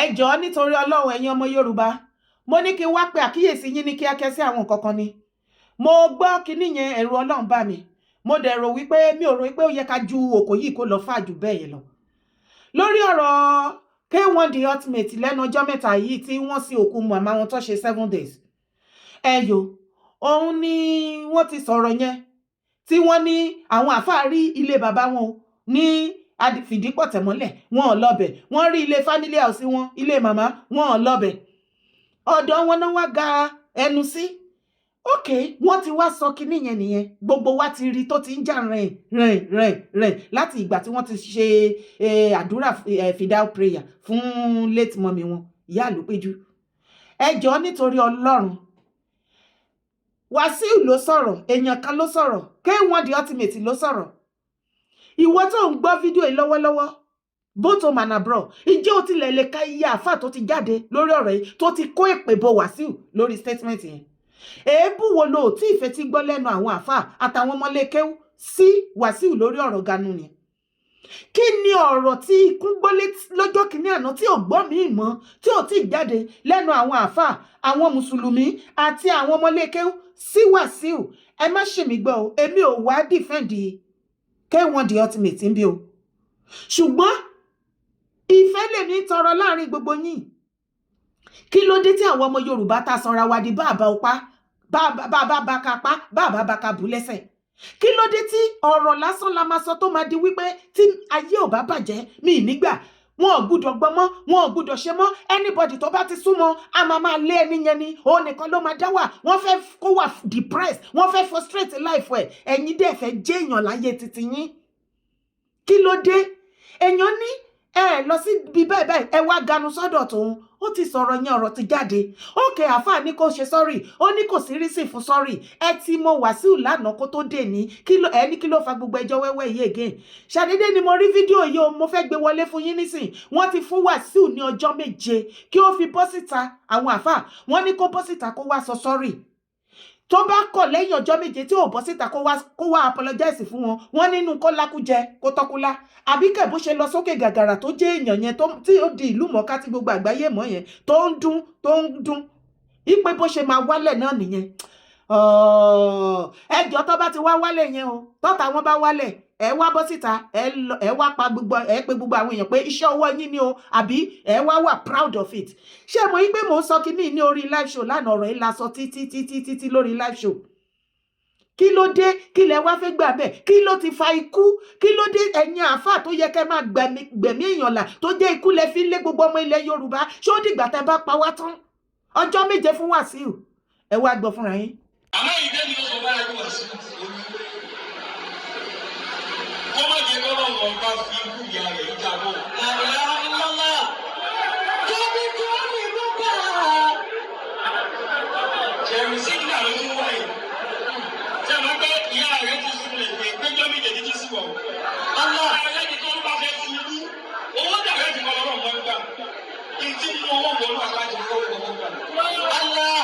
Ẹ jọ̀ọ́, nítorí Ọlọ́run, ẹ̀yin ọmọ Yorùbá, mo ní kí n wá pe àkíyèsí yín ní kíákíá sí àwọn nǹkan kan ni. Mo gbọ́ kinní yẹn, ẹ̀rù Ọlọ́run bá mi. Mo dẹ̀ rò wípé mi ò rò wípé ó yẹ ká ju òkò yìí kó lọ fà jù bẹ́ẹ̀ yẹn lọ. Lórí ọ̀rọ̀ K1 The Ultimate lẹ́nu ọjọ́ mẹ́ta yìí tí wọ́n sin òkú màmá wọn tó ṣe 7 days, ẹ̀yọ́ òun ni wọ́n ti sọ̀rọ̀ yẹn tí wọ́n ní àwọn àáfàá rí ilé bàbá wọn ní fìdípọ̀tẹ̀mọ́lẹ̀, wọn ò lọ́bẹ̀. Wọ́n rí ilé family house wọn, ilé màmá, wọn ò lọ́bẹ̀. Ọ̀dọ̀ wọn náà wá ga ẹnu sí. Ok, wọ́n ti wá sọ kinní yẹn nìyẹn. Gbogbo wa ti rí tó ti ń jà rìn rìn rìn rìn láti ìgbà tí wọ́n ti ṣe àdúrà fidal prayer fún late mummy wọn, ìyá Àlùpéjú. Ẹ jọ̀ọ́, nítorí Ọlọ́run, Wàsíù ló sọ̀rọ̀, èèyàn kan ló sọ̀rọ̀, K1 The Ultimate ló sọ̀rọ̀. Ìwọ tó ń gbọ́ fídíò yìí lọ́wọ́lọ́wọ́, both home and abroad, ǹjẹ́ o tilẹ̀ lè ka iye àáfà tó ti jáde lórí ọ̀rọ̀ yìí tó ti kó èpè bo Wàsíù lórí statement yẹn? Èébú wo lo ò tí ì fetí gbọ́ lẹ́nu àwọn àáfà àtàwọn ọmọlékéwú sí Wàsíù lórí ọ̀rọ̀ ganu ni? Kí ni ọ̀rọ̀ tí ikú gbọ́ lọ́jọ́ kìíní àná tí ò gbọ́ míì mọ́, tí ò tí ì jáde lẹ́nu àwọn àáfà, àwọn mùsùlùmí àti àwọn ọmọlékéwú sí Wàsíù? Ẹ má ṣì mí gbọ́ o, èmi ò wá defend K1 The Ultimate ń bí o, ṣùgbọ́n ìfẹ́ lèmi tọrọ láàrin gbogbo yín. Kí ló dé tí àwọn ọmọ Yorùbá ta sanra wa di bàbá ọpá, bàbá bá pa, bàbá bá ka bù lẹ́sẹ̀? Kí ló dé tí ọ̀rọ̀ lásán la máa sọ tó máa di wípé tí ayé ò bá bàjẹ́ mi nígbà wọn ò gbúdọ̀ gbọ́ mọ́, wọn ò gbúdọ̀ ṣe mọ́? Anybody tó bá ti súnmọ́, a máa máa lé ẹni yẹn ni, òun nìkan ló máa dá wà. Wọ́n fẹ́ kó wà depressed, wọ́n fẹ́ frustrate life ẹ̀. Ẹ̀yin dẹ̀ fẹ́ jẹ́ èèyàn láyé títí yín. Kí ló dé? Èèyàn ní ẹ lọ sí ibi bẹ́ẹ̀ bẹ́ẹ̀, ẹ wá ganu sọ́dọ̀ tòun. Ó ti sọ̀rọ̀ yẹn, ọ̀rọ̀ ti jáde. Ókè, àáfàá ní kó ṣe sorry, ó ní kò sí reason fún sorry. Ẹ ti mọ Wàsíù lánàá kó tó dé ní kí ló ẹ ní kí ló fa gbogbo ẹjọ́ wẹ́wẹ́ yìí again? Ṣàdédé ni mo rí fídíò yìí o, mo fẹ́ gbé wọlé fún yín nísìn. Wọ́n ti fún Wàsíù ní ọjọ́ 7 kí ó fi bọ́ síta. Àwọn àáfàá wọ́n ní kó bọ́ síta, kó wá sọ sorry. Tó bá kọ̀ lẹ́yìn ọjọ́ 7 tí ò bọ́ síta kó wá apologize fún wọn, wọ́n nínú kó lákújẹ kó tọ́kúlá, àbí kẹ̀ bó ṣe lọ sókè gàgàrà tó jẹ́ èèyàn yẹn tí ó di ìlú mọ̀ọ́ká tí gbogbo àgbáyé mọ̀ yẹn, tó ń dún, tó ń dún ipe, bó ṣe máa wálẹ̀ náà nìyẹn. Ẹjọ́, tó bá ti wá wálẹ̀ yẹn o, tọ́ta wọn bá wálẹ̀, ẹ wá bọ́ síta, ẹ wá pa gbogbo ẹ pé gbogbo àwọn èèyàn pé iṣẹ́ ọwọ́ yín ni o, àbí ẹ wá wà proud of it? Ṣé mo yí pé mò ń sọ kínní ní orí live show lánàá? Ọ̀rọ̀ yìí la sọ títí títí títí lórí live show. Kí ló dé? Kí lẹ wá fẹ́ gbà bẹ́ẹ̀? Kí ló ti fa ikú? Kí ló dé, ẹ̀yin àáfàá tó yẹ kẹ́ máa gbẹ̀mí èèyàn là, tó jẹ́ ikú lẹ fi ń lé gbogbo ọmọ ilẹ̀ Yorùbá? Ṣé ó dìgbà tẹ́ bá pa wá tán? Ọjọ́ 7 fún Wàsíù. Ẹ wá gbọ́ fúnra yín. Àmọ́ ìdí mi ó sọ báyìí, Wàsíù olú, kó má jẹ́ kọ́lọ́ wọn bá fi ikú ìyá rẹ̀ jábọ̀. La ilaha illallah. Tóbi tó ní bàbá. Ṣẹ̀rù sígínà ló tún wáyé. Ṣé mo pé ìyá rẹ̀ ti sùn lè pé péjọ́ méje títí sí wọ̀? Allah. Ẹlẹ́ni tó ń bá fẹ́ ṣubú, owó dàrẹ́ ti kọ́ lọ́rọ̀ mọ́ gbà. Ìtí mú owó wọnú àkáǹtì owó kọ̀ọ̀kan gbà. Allah.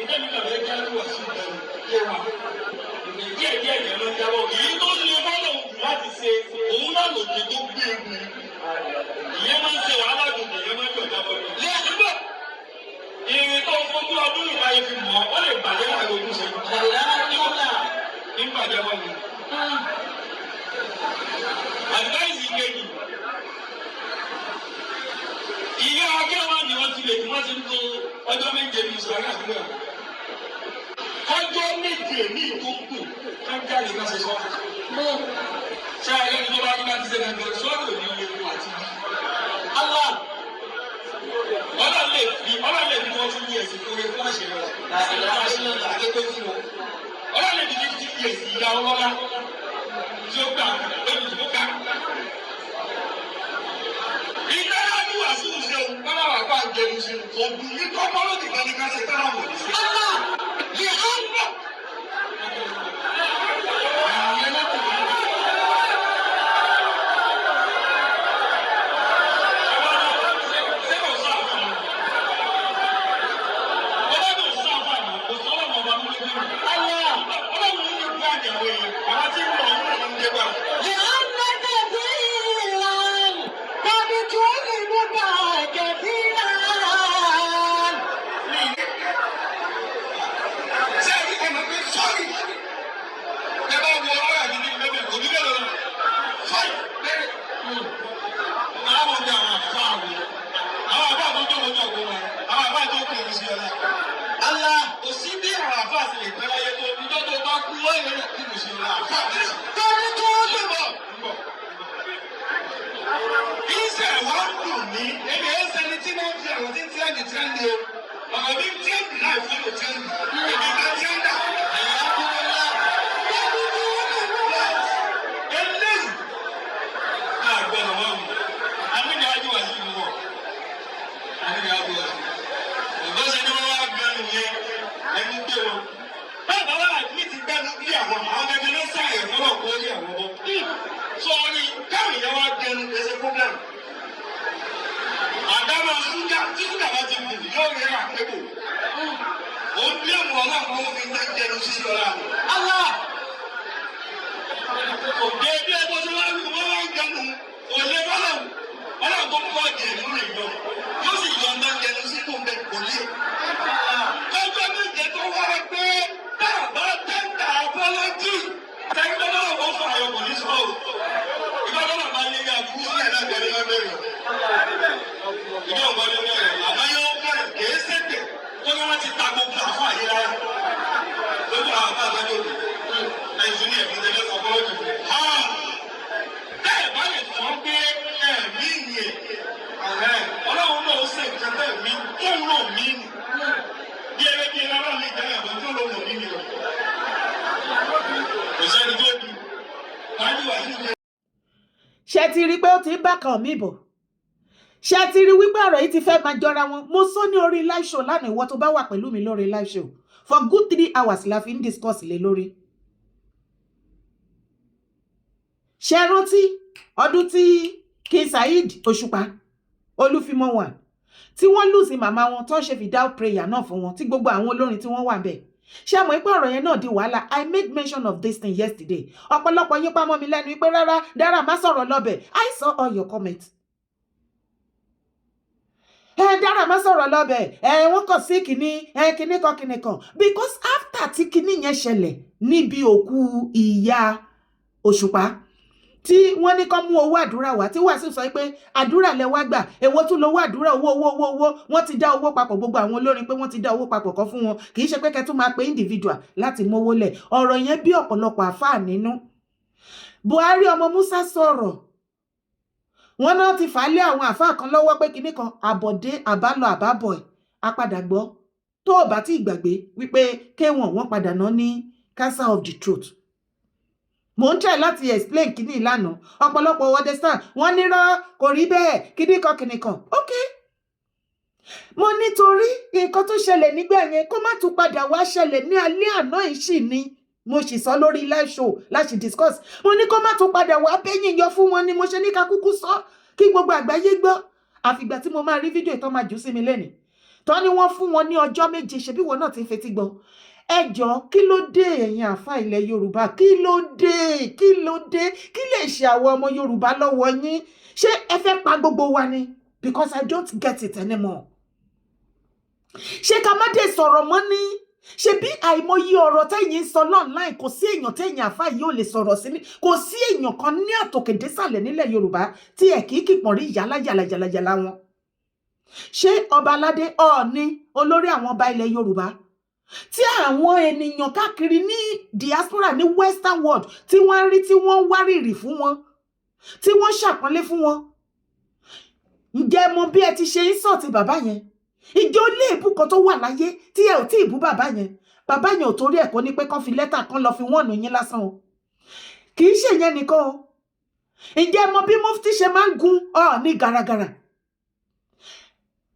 Ìdí mi kàn fẹ́ kí á wà sí ìbẹ̀rù yé wa. Díẹ̀ díẹ̀ yẹn ló ń jábọ̀. Èyí tó lè bọ́lọ̀ jù láti ṣe, òun náà lòdì tó gbé egun. Ìyẹn máa ń ṣe wàhálà gòkè, ìyẹn máa ń jọ̀ jábọ̀ ni. Lẹ́yìn ìrìn tó fojú ọdún ìbáyé fi mọ̀, ó lè bàjẹ́ láàrin ogún ṣe. La ilaha illallah. Ní bàjẹ́ wọ́n ni. Advice kejì. Ìyá akẹ́wà ni wọ́n ti lè tí wọ́n ti ń to ọjọ́ 7 ní ìsọ̀rí àdúgbò. Ọjọ́ 7 ní ìtókù ká jáde ká ṣe sọ. Ṣé ayé ni tó bá ní bá ti ṣe gangan sọ́ọ̀rọ̀ ní ilé fún àti bí? Allah. Ọlọ́run lè fi wọ́n tún ní ẹ̀sìn fún fún àṣẹ rẹ̀. La ilaha illallah. Àkékè fún wọn. Ọlọ́run lè fi 50 years ìyá ọlọ́lá tí ó gbà lójijì ó gbà. Ìdájọ́ ní wàásù ṣe o, káwá wà bá jẹun ṣe kò dùn ní kọ́kọ́rọ́ nìkan ní ká ṣe káwá wò ní ṣe. Allah. Li anna. Ìyẹn lọ́kùnrin. Ṣé kò sọ àǹfààní? Ọlọ́run ò sọ àǹfààní, kò sọ ọlọ́run ọba ló lójú. Allah. Ọlọ́run ní ìlú àjàwé yìí, àwọn tí ń lọ ọ̀hún ló ń dé bá. لأن كثيرا قد تؤلمك كثيرا. Báfà sì lè pẹ́ láyé tó ìjọ tó bá kú wọ́n yẹn lọ kí mùsùlùmí àfáà sí. Torí tó lè mọ̀. Iṣẹ́ wa ń dùn mí, èmi ẹ̀ ń sẹni tí wọ́n fi àwọn tí ń tẹ́ǹdì tẹ́ǹdì o. Ọ̀rọ̀ mi ń tẹ́ǹdì láì fún mi tẹ́ǹdì. Èmi bá tẹ́ǹdà. Torí tó lè mọ̀. Eléyìí àgbọ̀dọ̀ wọ́n mi. Àmì ájú wà sí ìlú wọ̀. Àmì ájú wà sí. Ìbọ̀sẹ̀ ni wọ́n wá gbẹnu yẹn, ẹnu gbé wọn. Báwo wá àdúgbò ti gbẹnu bí àwọn àwọn gẹ́gẹ́ ló sàyẹ̀ fọlọ́ kó rí àwọn bọ́. Sọ̀rí káwọn yẹn wá gbẹnu ẹsẹ̀ problem. Àdámọ̀ ṣúgà tí ṣúgà bá ti wù yóò rí àpébò. Ó ń bí ẹ̀mú ọlọ́run ó fi ń tẹ́ jẹnu sí ọ̀la. Allah. Òde bí ẹgbẹ́ tí wọ́n wí wọ́n wá ń jẹnu òlé bọ́lá ọlọ́run tó kọ́ jẹ̀lú rẹ̀ yọ yóò sì yọ ọ̀nà jẹnu sí kò bẹ̀ kò lé. Tọ́jọ́ méje tó wá pé dáàbá tẹ́ńtà apọ́lọ́jì tẹ́ńtà náà wọ́n fà yọ kò ní sọ ọ́. Ìgbà tó bàbá yẹ kí aburú sílẹ̀ náà tẹ̀lé wọn bẹ̀rẹ̀. Ìjọ ògbọ́n ní bẹ̀rẹ̀ àmọ́ yóò bẹ̀rẹ̀ kèé sèpè tó ní wọ́n ti ta gbogbo àfọ àyè láyà. Lójú àwọn àbá àtọ́jú òkè ẹnjìníà fún tẹ́lẹ̀ apọ́lọ́jì. Bẹ́ẹ̀ bá lè sọ pé ẹ̀mí ni ẹ̀ ọlọ́run náà ó ṣe nǹkan tẹ́ mi tóun náà mí nì. Bí ẹgbẹ́ bí ẹgbẹ́ ọlọ́run lè jẹ́ ẹ̀bùn tó lòun ò ní ni o. Kò sẹ́ni tó bí. Tájú wà sí ìjẹ́. Ṣe ti rí i pé ó ti ń bá kan mi bọ̀? Ṣe ti rí wípé ọ̀rọ̀ yìí ti fẹ́ máa jọra wọn? Mo sọ ní orí live show lánàá. Ìwọ tó bá wà pẹ̀lú mi lórí live show for good 3 hours la fi ń discuss lé lórí. Ṣe rántí ọdún tí King Saheed Òṣùpá, Olúfimọ́ wà, tí wọ́n lose màmá wọn, tó ń ṣe fidal prayer náà fún wọn, tí gbogbo àwọn olórin tí wọ́n wà bẹ́ẹ̀? Ṣé àmọ́ pé ọ̀rọ̀ yẹn náà di wàhálà? I made mention of this thing yesterday. Ọ̀pọ̀lọpọ̀ yín pamọ́ mi lẹ́nu pé rárá, Dára má sọ̀rọ̀ lọ́bẹ̀. I saw all your comments. Ẹ Dára má sọ̀rọ̀ lọ́bẹ̀, ẹ wọ́n kàn sí kìíní, ẹ kìíní kan kìíní kan, because after tí kìíní yẹn ṣẹlẹ̀ níbi òkú ìyá Òṣùpá, tí wọ́n ní kán mú owó àdúrà wá, tí Wàsíù sọ pé àdúrà lẹ wá gbà, èwo tún lówó àdúrà? Owó, owó, owó, owó, wọ́n ti dá owó papọ̀, gbogbo àwọn olórin pé wọ́n ti dá owó papọ̀ kan fún wọn, kì í ṣe pé kẹ́ tún máa pe individual láti mówó lẹ̀. Ọ̀rọ̀ yẹn bí ọ̀pọ̀lọpọ̀ àfáà nínú. Buhari ọmọ Musa sọ̀rọ̀, wọn náà ti fà á lé àwọn àfáà kan lọ́wọ́ pé kinní kan àbọ̀dé àbálọ àbábọ̀ ẹ̀ apádà gbọ́. Tó o bá ti gbàgbé wípé K1 wọ́n padà ná ní cancer of the throat, mò ń try láti explain kíní ìlànà. Ọ̀pọ̀lọpọ̀ understand, wọ́n nírọ́, kò rí bẹ́ẹ̀, kíní kan kíní kan. Ok, mo nítorí nǹkan tó ṣẹlẹ̀ nígbà yẹn kó má tún padà wá ṣẹlẹ̀ ní alẹ́ àná yìí sì ni mo sì sọ lórí live show láti discuss. Mo ní kó má tún padà wá bẹ́yìn yọ fún wọn ni mo ṣe ní ká kúkú sọ kí gbogbo àgbáyé gbọ́. Àfìgbà tí mo máa rí fídíò ìtọ́ máa jù sí mi lẹ́nìí tọ́ ni wọ́n fún wọn ní ọjọ́ 7. Ṣebí wọn náà ti ń fetí gbọ́? Ẹ jọ, kí ló dé, ẹ̀yin àfa ilẹ̀ Yorùbá? Kí ló dé? Kí ló dé? Kí lè ṣe àwọn ọmọ Yorùbá lọ́wọ́ yín? Ṣé ẹ fẹ́ pa gbogbo wa ni? Because I don't get it anymore. Ṣé ká má dé sọ̀rọ̀ mọ́ ní? Ṣe bí àìmọye ọ̀rọ̀ tẹ́yìn ń sọ online, kò sí èèyàn tẹ́yìn àfa yìí ò lè sọ̀rọ̀ sí ní, kò sí èèyàn kan ní àtòkèdésàlẹ̀ nílẹ̀ Yorùbá tí ẹ̀ kì í kìpọ̀n rí yálà yàlà yàlà yàlà wọn. Ṣé ọba aládé, Ọọ̀ni, olórí àwọn ọba ilẹ̀ Yorùbá, tí àwọn ènìyàn káàkiri ní diaspora, ní western world, tí wọ́n rí, tí wọ́n wárìrì fún wọn, tí wọ́n ṣàpọ́nlé fún wọn, ǹjẹ́ mọ bí ẹ ti ṣe ń sọ̀tì bàbá yẹn? Ìjọ léèbù kan tó wà láyé tí ẹ ò tí ì bú bàbá yẹn? Bàbá yẹn ò torí ẹ̀ kó ní pé kán fi lẹ́tà kan lọ fi wọ́n nù yín lásán o. Kì í ṣèyẹn nìkan o. Ǹjẹ́ mọ bí mufti ṣe máa ń gun Ọọ̀ni gàràgàrà?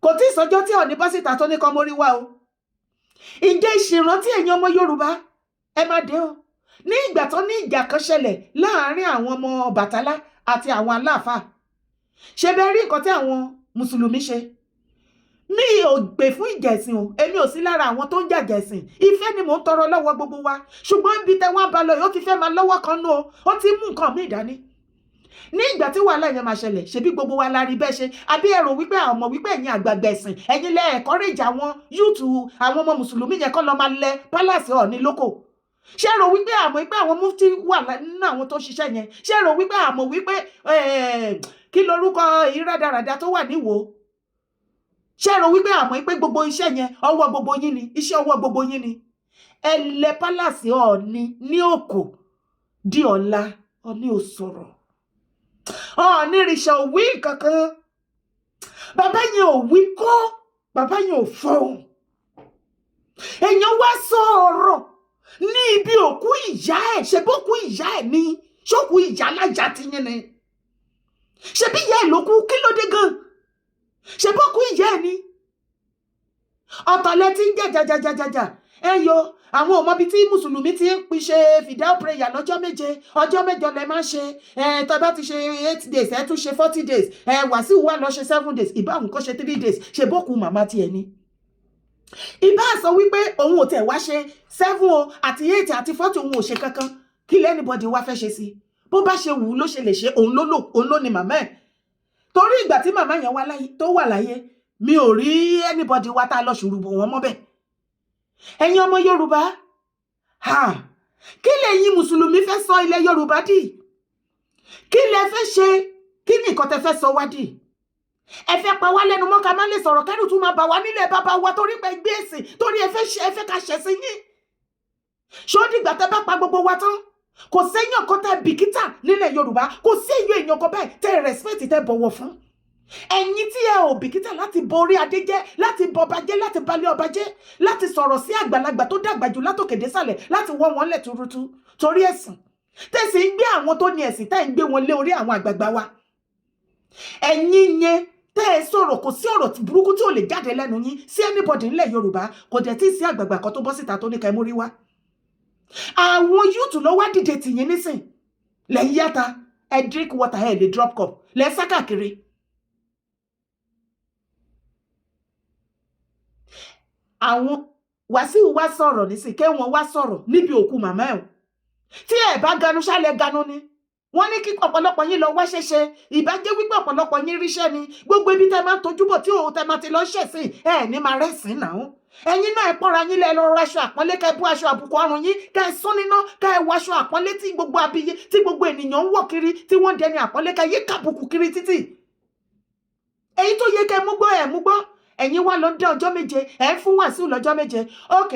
Kò tí ì sọjọ́ tí Ọọ̀ni bọ́ síta tó ní kán mórí wá o. Ǹjẹ́ ìṣèrántí, ẹ̀yin ọmọ Yorùbá, ẹ má dé o, ní ìgbà tó ní ìjà kan ṣẹlẹ̀ láàárín àwọn ọmọ Ọbàtálá àti àwọn Aláàfáà, ṣe bẹ́ẹ̀ rí nǹkan tí àwọn mùsùlùmí ṣe? Mi ò gbè fún ìjà ẹ̀sìn o. Èmi ò sí lára àwọn tó ń jàjà ẹ̀sìn. Ìfẹ́ ni mò ń tọrọ lọ́wọ́ gbogbo wa. Ṣùgbọ́n ibi tẹ́ wọ́n bá lọ yìí, ó ti fẹ́ máa lọ́wọ́ kan nú o, ó ti mú nǹkan míì dání. Ní ìgbà tí wàhálà yẹn máa ṣẹlẹ̀, ṣebí gbogbo wa la rí bẹ́ẹ̀ ṣe? Àbí ẹ rò wípé àwọn ọmọ wípé ẹ̀yin àgbààgbà ẹ̀sìn, ẹ̀yin lẹ encourage àwọn youth, àwọn ọmọ mùsùlùmí yẹn kọ́ lọ máa lẹ palace Ọọ̀ni lóko? Ṣé rò wípé àmọ́ wípé àwọn mufti wà nínú àwọn tó ṣiṣẹ́ yẹn? Ṣé rò wípé àmọ́ wípé kí lorúkọ ìrádàràdà tó wà níwò? Ṣé rò wípé àmọ́ wípé gbogbo iṣẹ́ yẹn, ọwọ́ gbogbo yín ni? Iṣẹ́ ọwọ́ gbogbo yín ni. Ẹ lẹ palace Ọọ̀ni ní òkò di ọ̀la, Ọọ̀ni ò sọ̀rọ̀, Ọọ̀ni rìṣà ò wí kankan, bàbá yẹn ò wí kọ́, bàbá yẹn ò fọhùn. Èèyàn wá sọ ọ̀rọ̀ ní ibi òkú ìyá ẹ̀. Ṣe bókú ìyá ẹ̀ ní ṣókú ìyá alájà ti yín ni? Ṣebí ìyá ẹ̀ ló kú? Kí ló dé gan? Ṣe bókú ìyá ẹ̀ ni? Ọ̀tọ̀lẹ̀ tí ń jẹ́ jàjàjàjàjà. Ẹ yọ àwọn ọmọ bíi tí mùsùlùmí ti ń pín ṣe fìdáù prayer lọ́jọ́ 7, ọjọ́ 8 lẹ máa ń ṣe. Ẹ tó bá ti ṣe 8 days, ẹ tún ṣe 40 days. Ẹ Wàsíù wà lọ ṣe 7 days, ìbá òun kó ṣe 3 days. Ṣe bókú màmá tiẹ̀ ni? Ìbá sọ wípé òun ò tẹ̀ wá ṣe 7 o, àti 8 àti 40, òun ò ṣe kankan. Kí l' anybody wá fẹ́ ṣe sí? Bó bá ṣe wù ú ló ṣe lè ṣe. Òun ló lò, òun ló ni màmá ẹ̀. Torí ìgbà tí màmá yẹn wá láyé, tó wà láyé, mi ò rí anybody wá tá a lọ ṣùrùbù wọn mọ́ bẹ́ẹ̀. Ẹ̀yin ọmọ Yorùbá ha, kí lẹ̀yin mùsùlùmí fẹ́ sọ ilẹ̀ Yorùbá dì? Kí lẹ fẹ́ ṣe? Kí ni nǹkan tẹ fẹ́ sọ wá dì? Ẹ fẹ́ pa wá lẹ́nu mọ́ ká má lè sọ̀rọ̀, kẹ́rù tún máa bà wá nílẹ̀ bàbá wa, torí pé gbé èsì, torí ẹ fẹ́ ṣe, ẹ fẹ́ ká ṣẹ̀ sí yín. Ṣó dìgbà tẹ bá pa gbogbo wa tán? Kò séèyàn kan tẹ bìkítà nílẹ̀ Yorùbá, kò sí èèyàn kan báyìí tẹ respect, tẹ bọ̀wọ̀ fún. Ẹ̀yin tí ẹ ò bìkítà láti borí adé jẹ́, láti bọba jẹ́, láti balẹ̀ ọba jẹ́, láti sọ̀rọ̀ sí àgbàlagbà tó dàgbà jù látòkè désàlẹ̀, láti wọ́ wọn lẹ̀ tuurutu torí ẹ̀sìn tẹ̀sí ń gbé, àwọn tó ní ẹ̀sìn tẹ́ ń gbé wọn lé orí àwọn àgbààgbà wa. Ẹ̀yin yẹn tẹ́ ẹ sọ̀rọ̀, kò sí ọ̀rọ̀ burúkú tí ò lè jáde lẹ́nu yín sí anybody nílẹ̀ Yorùbá. Kò dẹ̀ tí ì sí àgbààgbà kan tó bọ́ síta tó ní ká ẹ mórí wá. Àwọn youth ló wá dìde tìyín nísìn lẹ́yìn yàtà. Ẹ drink water, ẹ lè drop cup, lẹ́ sá káàkiri. Àwọn Wàsíù wá sọ̀rọ̀ nísìn, kẹ́wọ̀n wá sọ̀rọ̀ níbi òkú màmá ẹ̀. Tí ẹ bá ganu ṣálẹ̀ ganu ni wọ́n ní kí ọ̀pọ̀lọpọ̀ yín lọ wáṣẹ́ ṣe. Ìbá jẹ́ wípé ọ̀pọ̀lọpọ̀ yín ríṣẹ́ ni, gbogbo ibi tẹ́ máa ń tójú bọ̀ tí òun tẹ́ máa ti lọ ṣẹ̀sìn, ẹ̀ ní máa rẹ́sìn náà. Ẹ̀yin náà ẹ pọ́nra yín lẹ́ lọ raṣọ àpọ́nlé, kẹ́ bú aṣọ àbùkù ọrùn yín, kẹ́ sún níná, kẹ́ wọ aṣọ àpọ́nlé tí gbogbo abiyẹ, tí gbogbo ènìyàn ń wọ̀ kiri, tí wọ́n dẹni àpọ́nlé, kẹ́ yé kàbùkù kiri títì. Èyí tó yẹ kẹ́ mú gbọ́, ẹ̀ mú gbọ́. Ẹ̀yin wá lọ dé ọjọ́ 7, ẹ̀ ń fún Wàsíù lọ́jọ́ 7. Ok,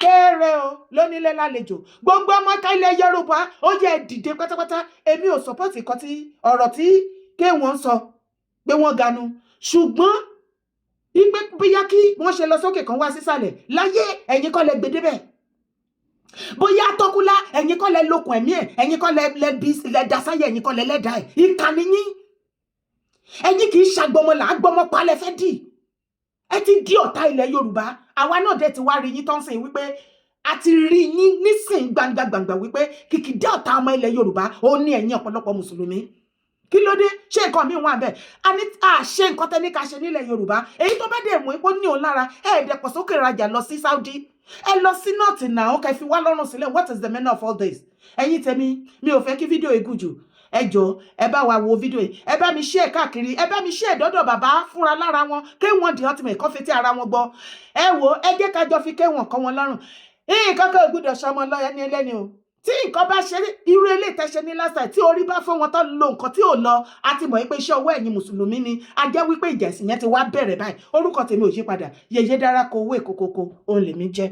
kéré o lónílé lálejò. Gbogbo ọmọ ká ilẹ̀ Yorùbá, ó yẹ dìde pátápátá. Èmi ò support nǹkan tí ọ̀rọ̀ tí kéwọ́n ń sọ pé wọ́n ganu, ṣùgbọ́n ipe bóyá kí wọ́n ṣe lọ sókè kan wá sísàlẹ̀ láyé, ẹ̀yin kọ́ lẹ gbé débẹ̀. Bóyá tọ́kúlá, ẹ̀yin kọ́ lẹ lókun ẹ̀mí ẹ̀, ẹ̀yin kọ́ lẹ lẹ bí lẹ dasáyẹ̀, ẹ̀yin kọ́ lẹ lẹ́dàá ẹ̀. Ìkànnì yín, ẹ̀yin kì í ṣàgbọmọ là á gbọmọ palẹ̀ fẹ́ dì. Ẹ ti di ọ̀tá ilẹ̀ Yorùbá. Àwa náà dẹ̀ ti wá rí yín tó ń sìn wípé a ti rí yín nísìn gbangba gbangba wípé kìkìdá ọ̀tá ọmọ ilẹ̀ Yorùbá ó ní ẹ̀yin ọ̀pọ̀lọpọ̀ mùsùlùmí. Kí ló dé? Ṣé nǹkan mi wà bẹ́ẹ̀? A ní à ṣe nǹkan tẹ́ ní ká ṣe nílẹ̀ Yorùbá. Èyí tó bá dẹ̀ mú ipò ní òun lára, ẹ̀ dẹ̀ pọ̀ sókè rajà lọ sí Saudi, ẹ lọ sí North náà, kẹ́ fi wá lọ́rùn sílẹ̀. What is the meaning of all this? Ẹ̀yin tèmi, mi ò fẹ́ kí fídíò yìí gùn jù. Ẹ jọ̀ọ́, ẹ bá wa wo fídíò yìí, ẹ bá mi share káàkiri, ẹ bá mi share dọ́dọ̀ bàbá fúnra lára wọn, K1 the Ultimate, kọ́ fetí ara wọn gbọ́. Ẹ wo, ẹ jẹ́ ká jọ fi K1 kọ́ wọn lọ́rùn. Nǹkan kan ò gbúdọ̀ ṣọmọ lọ́yẹ ní ẹlẹ́ni o. Tí nǹkan bá ṣe irú eléyìí tẹ́ ṣe ní last time, tí orí bá fọ́ wọn tó lo nǹkan tí ò lọ, a ti mọ̀ pé iṣẹ́ ọwọ́ ẹ̀yin mùsùlùmí ni. A jẹ́ wípé ìjà ẹ̀sìn yẹn ti wá bẹ̀rẹ̀ báyìí. Orúkọ tèmi ò yí padà, Yèyé Dára kó owó èkókókó òun lèmi jẹ́.